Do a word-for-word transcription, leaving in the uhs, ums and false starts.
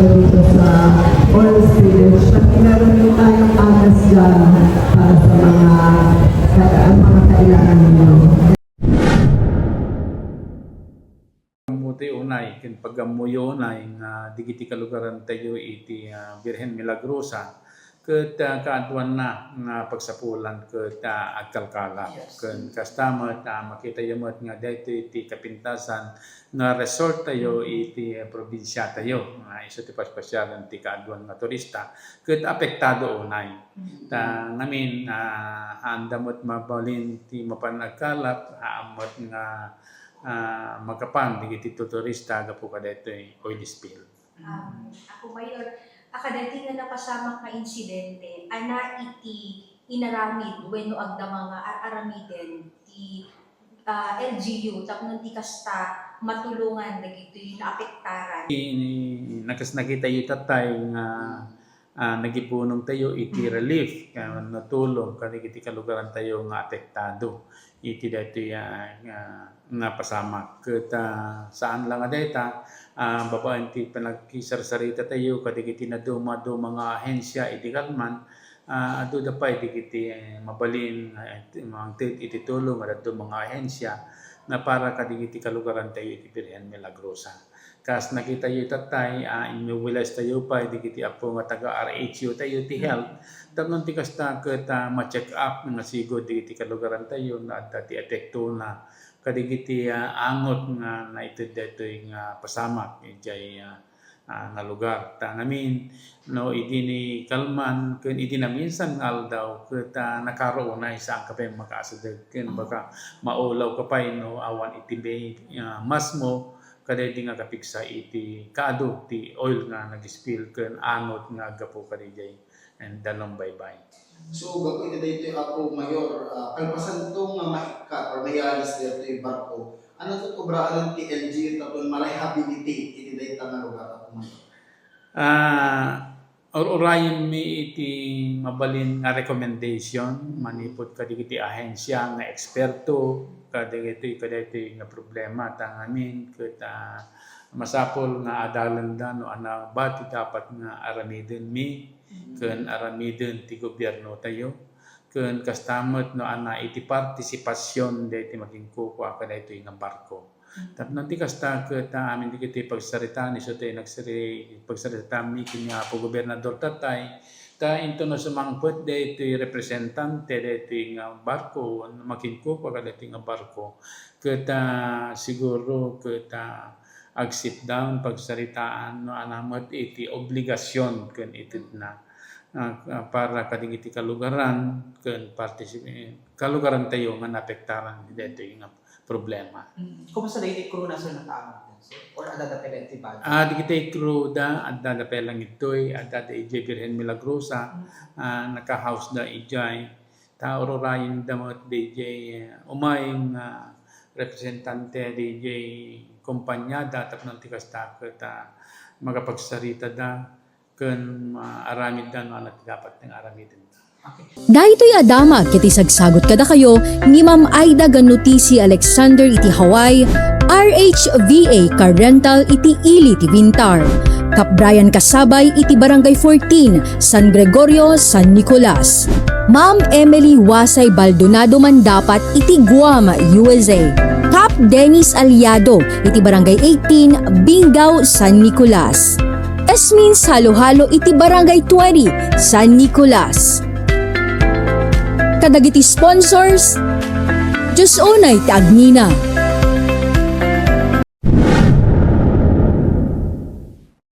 Dito sa oil spillage, pati meron din tayong agas dyan para sa mga, sa, ang mga kailangan ninyo. Pagammutayo unay, ken pagammutayo unay nga digiti kalugarantayo iti, ah, Birhen Milagrosa, ket, ah, kaaduanna nga pagsapulan ket, ah, agkalkalap. Yes. Ken kasta met, ah, makitayo met nga daytoy ti kapintasan nga resorttayo iti, ah, probinsiatayo. Ah, isu ti paspasiaren ti kaaduan nga turista ket apektado unay. Mm. Ta ngamin, ah, haanda met mabalin ti mapan agkalap, haan met nga, ah, makapan dagiti turista gapu kadaytoy oil spill. Um, Apo Mayor, a, kadaytoy nga napasamak nga insidente, ania iti inaramid wenno agdama nga ar-aramiden ti, ah, L G U tapno ti kasta matulongan dagitoy naapektaran? Ni, nakas-, nakitayo tattay nga, ah, nagipunongtayo iti relief, ah, natulong kadagiti kalugarantayo nga apektado iti daytoy, ah, nga, nga pasamak. Ket, ah, saan la nga dayta, ah, babaen ti panagkisarsarita tayo kadagiti naduma-duma nga ahensia idi kalman, ah, adu da pay dagiti, eh, mabalin nga, eh, mangted iti tulong nga dadduma nga ahensia na para kadagiti kalugarantayo iti Birhen Milagrosa. Kas nakitayo tattay, ah, immobilize tayo pay dagiti apo nga taga R H U tayo ti health. Tapno ti kasta ket, ah, ma-check up nga sigud dagiti kalugarantayo nga adda ti epektona kadagiti, ah, angot nga naited daytoy nga pasamak idiay, ah, ah, nga lugar. Ta ngamin, no, idi ni kalman ken idi naminsan nga aldaw ket, ah, nakaro unay, saan ka pay makaasideg ken baka maulaw ka pay no awan iti may, ah, mask mo, kadaydi nga kapigsa iti kaadu ti oil nga nag-spill ken angot nga aggapu kadidiay and danum baybay. So, gapu iti daytoy, Apo Mayor, ah, kalpasanto nga maikkat or mayalis daytoy barko, ania ti obraen ti L G U tapno ma-rehabilitate iti dayta nga lugar, Apo Mayor? Ah, ur-urayenmi iti mabalin nga recommendation manipud kadagiti ahensia nga eksperto kadagitoy, kadaytoy nga problema ta ngamin ket, ah, masapul nga adalenda no ania ba ti dapat nga aramidenmi ken aramiden ti gobiernotayo, ken kasta met no ania iti partisipasion daytoy makinkukua kadaytoy nga barko. Tapno ti kasta ket, ah, amin dagiti pagsaritaan, isu ti nagsari-, pagsaritaanmi ken ni Apo Gobernador tattay, ta intono sumangpet daytoy representante daytoy nga barko, makinkukua kadaytoy nga barko, ket, ah, siguro ket, ah, ag-sit down, pagsaritaan no ania met iti obligasion ken itedna, ah, ah, para kadagiti kalugaran ken partisip-, kalugarantayo nga naapektaran daytoy nga problema. Mm. Kumusta dagiti crew na, sir, nakaammo, sir? Or adda pay la iti budget? Ah, dagiti crew da, adda pay la itoy, adda idiay Birhen Milagrosa, ah, naka-house da idiay. Ta ur-urayenda met daydiay, eh, umay nga representante daydiay kompanyada tapno ti kasta ket, ah, makapagsaritada ken maaramidda no ania ti dapat nga aramiden. Okay. Daytoy a damag iti sagsagut kadakayo ni Ma'am Aida Ganotisi Alexander iti Hawaii, R H V A Car Rental iti ili ti Vintar. Kap Brian Kasabay iti Barangay fourteen, San Gregorio, San Nicolas. Ma'am Emily Wasay Baldonado Mandapat iti Guam, U S A. Kap Dennis Aliado iti Barangay eighteen, Bingao, San Nicolas. Esmin Saluhalo iti Barangay twenty, San Nicolas. Kadagiti sponsors, Diyos unay ti agnina.